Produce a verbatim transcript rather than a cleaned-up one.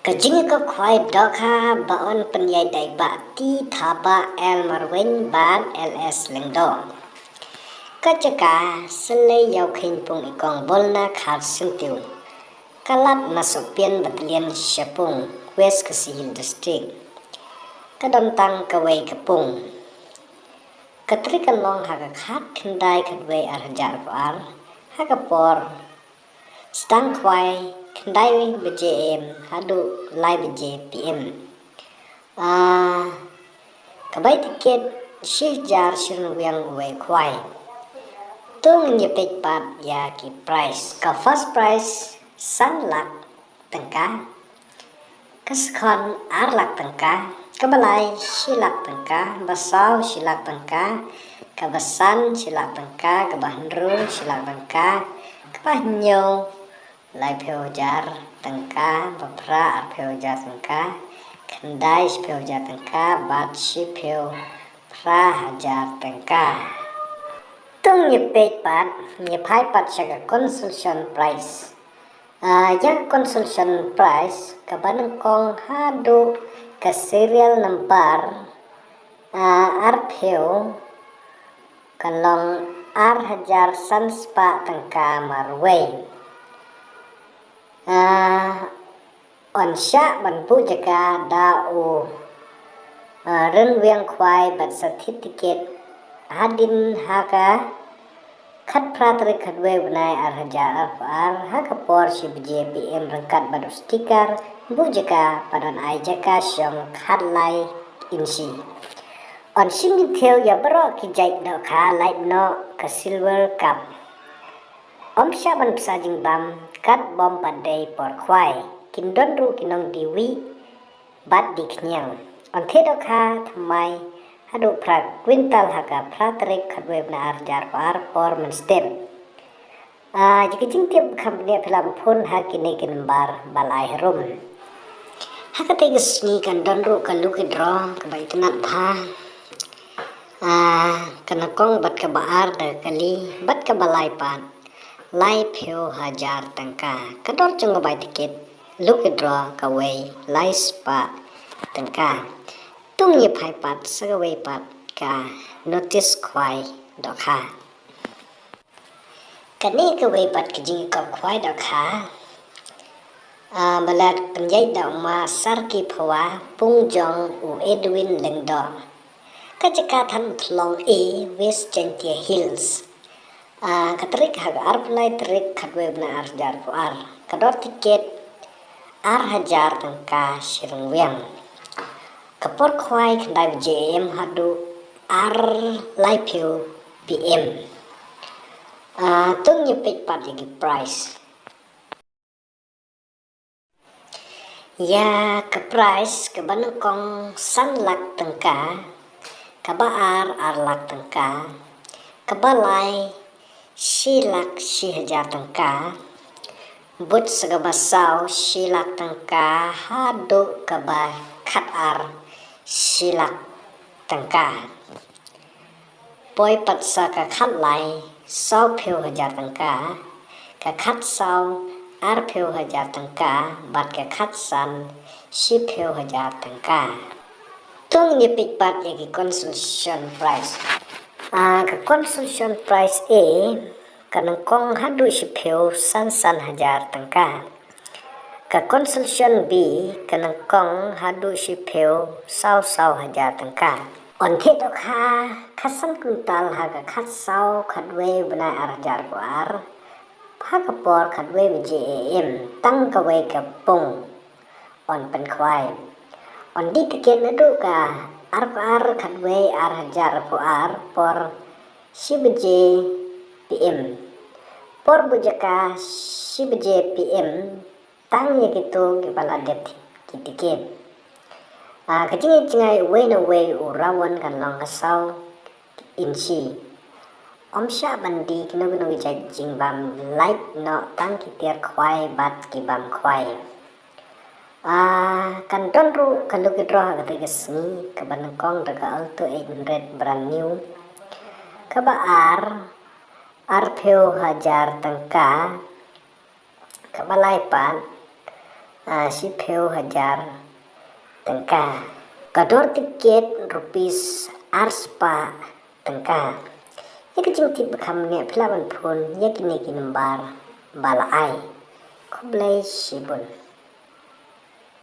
Ka jingïakop khwai dohkha ba yn pynïaid da i Bah T Thabah, L Marwein bad L S Lyngdoh. Ka jaka Sylei Ïawkheiñ Pung i Kong Bolna Kharsyntiew. Ka lad na Sohpian Battalion Shapung, West Khasi Hills District. Ka don tang kawei ka pung. Ka tarik kan long ha ka khatkhyndai khatwei ar hajar arphew ar, ha ka por sdang khwai khyndai baje A M haduh lai baje P M. Ah, ka bai tiket shi hajar shi ryngwiang uwei khwai. To ngin ïa peit pat ïa ki prize. Ka first prize san lak tyngka. Ka second ar lak tyngka. Ka ba lai shi lak tyngka. Ba saw shi lak tyngka. Ka ba san shi lak tyngka. Ka ba hynriew shi lak tyngka. Ka ba hynñiew laiphew hajar tyngka. Ba phra arphew hajar tyngka. Khyndai shiphew hajar tyngka. Bad shiphew phra hajar tyngka. To ngin ïa peit pat, ngin ïa phai pat sha ka consolation prize. Ah, ïa ka consolation prize, ka ba nyngkong haduh ka serial number, ah, arphew, kan long ar hajar san spah tyngka marwei. Ah, yn shah ban buh jaka da u, ah, rynwiang khwai bad sa thied tiket hadien ha ka khatphra tarik khatwei bnai ar hajar arphew ar, ha ka por shi baje P M ryngkat bad u sticker buh jaka bad yn ai jaka shong khatlai inshi. Yn shim kyntiew ïa baroh ki jait dohkha lait noh ka Silver Cup. Ym shah ban pynsa jingbam, kat bym pat dei por khwai, kin don ruh ki nongdie wieh bad die khñiang. Yn thied dohkha thymmai haduh phra kwintal ha ka phra tarik khatwei bnai ar hajar arphew ar por mynstep. Ah, ïa ka jingtip kham bniah phi lah ban phone ha kine ki number ba la ai harum. Ha katei ka sngi kan don ruh ka lucky draw kaba itynnad bha. Ah, ka nyngkong bad kaba ar da ka kali bad kaba lai pat laiphew hajar tyngka. Ka dor jong ka bai tiket lucky draw kawei lai spah tyngka. To ngin ïa phai pat sa kawei pat ka notice khwai dohkha. Kane kawei pat ka jingïakop khwai dohkha, ah, ba la pynïaid da u Ma Sarki Phawa, pung jong u Edwin Lyngdoh. Ka jaka Thanthlong A, West Jaintia Hills. Ah, ka tarik ha ka arphew lai tarik khatwei bnai ar hajar arphew ar. Ka dor tiket ar hajar tyngka shi ryngwiang. Ka por khwai khyndai baje A M haduh ar laiphew P M. Ah, to ngin ïa peit pat ïa ki prize. Ïa ka prize kaba nyngkong san lak tyngka, kaba ar ar lak tyngka, kaba lai shi lak shi hajar tyngka, bad sa kaba saw shi lak tyngka haduh kaba khatar shi lak tyngka. Poi pat sa ka khatlai sawphew hajar tyngka, ka khatsaw arphew hajar tyngka, bad ka khatsan shiphew hajar tyngka. To ngin ïa peit pat ïa ki consolation prize. Ah, ka consolation prize A, ka nyngkong haduh shiphew san san hajar tyngka. Ka consolation B, ka nyngkong haduh shiphew saw saw hajar tyngka. Yn thied dohkha khatsan kwintal ha ka khatsaw khatwei bnai ar hajar arphew ar, ha ka por khatwei baje A M, tang kawei ka pung yn pynkhwai. Yn die tiket naduh ka arphew ar khatwei ar hajar arphew ar por shi baje P M. Por buh jaka shi baje P M, tang ïa kito kiba la dep thied ki tiket. Ah, ka jingïaid jngai uwei na uwei u rawon kan long ka saw inshi. Ym shah ban die kino kino ki jait jingbam, lait noh tang ki tiar khwai bad ki bam khwai. Ah, kan don ruh ka lucky draw ha katei ka sngi, kaba nyngkong da ka Alto eight hundred brand new. Kaba ar, arphew hajar tyngka. Kaba lai pat, Ah, shiphew hajar tyngka. Ka dor tiket rupees arspah tyngka. Ïa ka jingtip ba kham ne phi lah ban phone ïa kine ki number ba la ai. Khublei shibun.